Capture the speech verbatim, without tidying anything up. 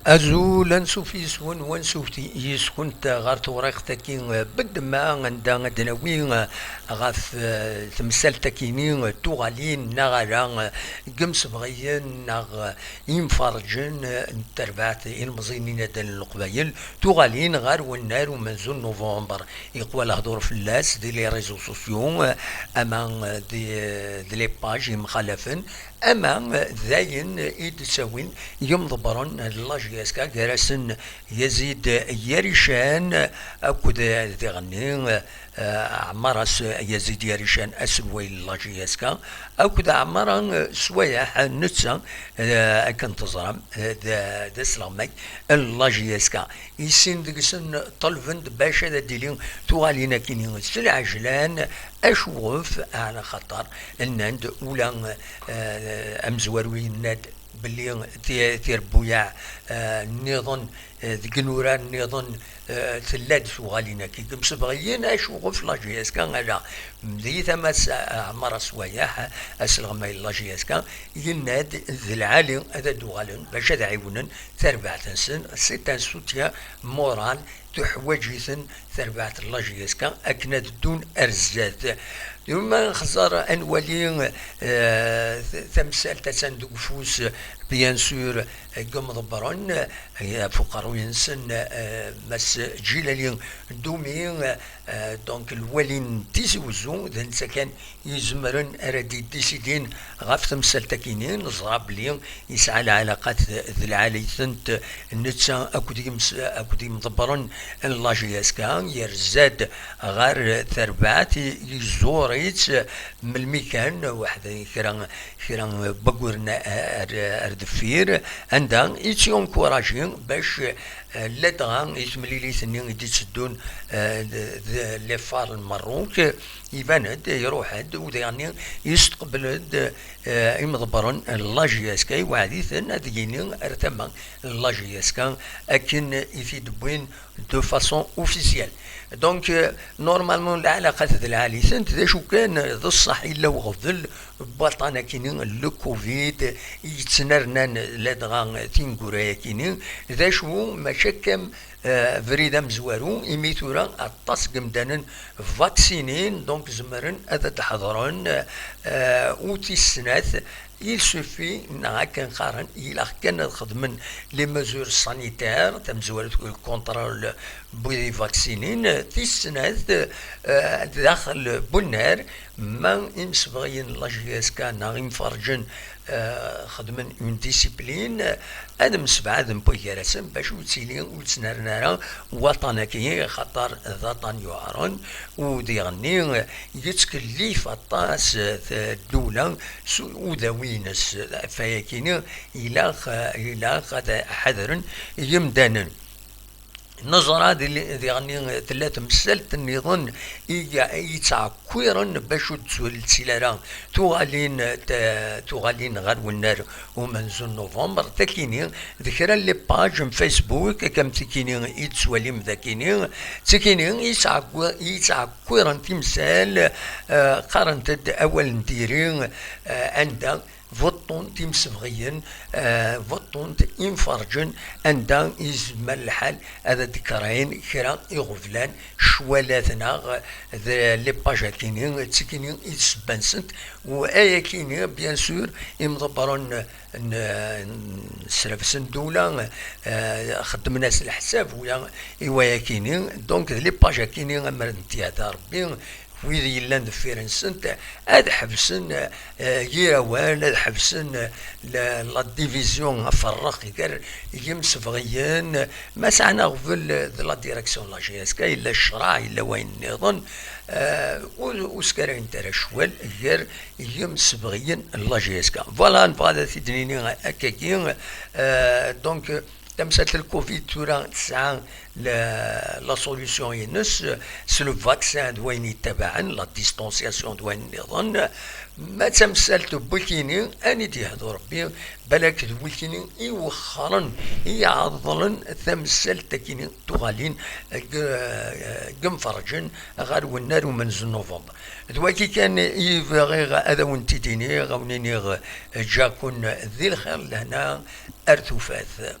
Azul, ansuf yis-wen, wansuf yis-kent ɣer tewriqt-agi, eh, beddemma, anda ad d-nawi, eh, ɣef, eh, temsalt-agi-ni, eh, tuɣalin neɣ ala, eh, deg yimsebɣiyen neɣ, eh, imferrǧen, eh, n terbaɛt ilmeẓyen inaddalen n Leqbayel, tuɣalin ɣer wennar umenzu n Nuvember. Yeqwa lehdur fell-as di les réseaux sociaux, eh, ama, eh, di, eh, di les pages yemxalafen, ama, eh, d ayen i d-ttawin yimḍebbren n la J S K, gar-asen Yazid Yarican akked, eh, diɣenni, eh, Ɛmar As-, Yazid Yarican, aselway n la J S K, akked Ɛmar, eh, Swayeḥ, netta, eh, akken teẓram, eh, d, d asleɣmay n la J S K. I sin deg-sen ṭelben-d bac ad d-tili tuɣalin akkin s lɛejlan, acuɣef? Ɛla xaṭer nnan-d ula, eh, amezwaru yenna-d belli ti-, tirebbuyaɛ, eh, nniḍen, eh, deg inurar nniḍen, eh, tella-d tuɣalin-agi deg yimsebɣiyen, acuɣef la J S K ala? Di tama-s, eh, Ɛmar Aswayeḥ, asleɣmay n la J S K, yenna-d d lɛali ad d-uɣalen bac ad ɛiwnen tarbaɛt-nsen, c'est un soutien moral, tuḥwaǧ-iten terbaɛt n la J S K akken ad ddun ar zdat. Ma nxeẓẓer ad nwali, eh, t-, tamsalt attan deg ufus, bien sûr, n yimḍebbren, eh, ɣef uqerruy-nsen, eh, Mass Ǧilali Dumi, eh, donc lwali n Tizi Wezzu, d netta kan izemren ara d-yeddisidin ɣef temsalt-agi-nni. Neẓra belli yesɛa lɛalaqat d, d lɛali-tent netta akked yimes-, akked yimḍebbren n la J S K, yerza-d ɣer terbaɛt, iẓur-itt melmi kan, waḥed kra, kra n wagguren ar, ar deffir, anda i tt-yunkuraji bac, eh, ladɣa i temlilit-nni i d-itteddun, eh, d, d l'effar n Merruk, iban-d, iruḥ-d, u diɣenni yesteqbel-d, eh, imḍebbren n la J S K, iweɛɛed-iten ad yini ar tama n la J S K akken i t-id-wwin de façon officielle. Donc, euh, normalement, lɛalaqat d lɛali-tent, d acu kan, d ṣṣeḥ, yella uɣbel n waṭṭan akini, le covid, i yettnernan ladɣa tineggura-akini, d acu, maca kan, eh, abrid amezwaru, imi tura aṭas n yemdanen vaksinin, donc zemren ad d-ḥeḍren, eh, u tis snat, il suffit, neɣ akken qqaren, ilaq kan ad xedmen les mesures sanitaires, tamezwarut, le contrôle n wid ivaksinin, tis snat, eh, daxel n unnar, ma imsebɣiyen n la J S K neɣ imferrǧen, eh, xedmen une discipline, ad msebɛaden wway gar-asen bac ur ttili, ur ttnerni ara waṭṭan-agi, axaṭer d aṭṭan yuɛren, u diɣenni yettkellif aṭas, eh, ddula s udawi-ines. Ɣef wayagi-ni ilaq, ilaq ad ḥadren yemdanen. Neẓra di li-, diɣenni tella temsalt nniḍen i, i yettɛekkiren bac ur d-ttwali ara tuɣalin, t-, tuɣalin ɣer wennar umenzu n Nuvember. Takini d kra n les pages n Facebook, akka am tikini i d-tettwalim dakini, d tikini i yettɛekki-, i yettɛekkiren timsal, eh, qqarent-d awal n diri, eh, anda beṭṭunt imsebɣiyen, eh, beṭṭunt imferrǧen, anda yezmer lḥal ad d-krayen kra iɣeblan, ccwalat neɣ d les pages akini, d tikini i d ssebba-nsent. U ayakini, bien sûr, imḍebbren n, n srabes n ddula, eh, xeddmen-as leḥsab, ula i wayakini. Donc, d les pages akini, amer n tyata Rebbi, wid yellan deffir-nsent, ad ḥebsen, eh, yir awal, ad ḥebsen, eh, la, la division, aferreq gar yimsebɣiyen. Ma sɛan aɣbel, eh, d la direction n la J S K, yella ccreɛ, yella wayen nniḍen, eh, ur, ur skarayent ara ccwal gar yimsebɣiyen n la J S K. Voilà, nebɣa ad t-id-nini akkagi. Eh, donc, tamsalt n covid tura tesɛa la, la solution-ines s le vaccin d wayen yettabaɛen, la distanciation d wayen nniḍen. Ma d tamsalt n wikini, ad d-yehdu Rebbi, balak d wikini i iwexxren, i iɛeḍḍlen tamsalt akini tuɣalin deg, deg yimferrǧen ɣer wennar umenzu n Nuvember. D wagi kan i bɣiɣ ad awen-t-id-iniɣ, ad awen-iniɣ ǧǧaken di lxir, lehna ar tufat.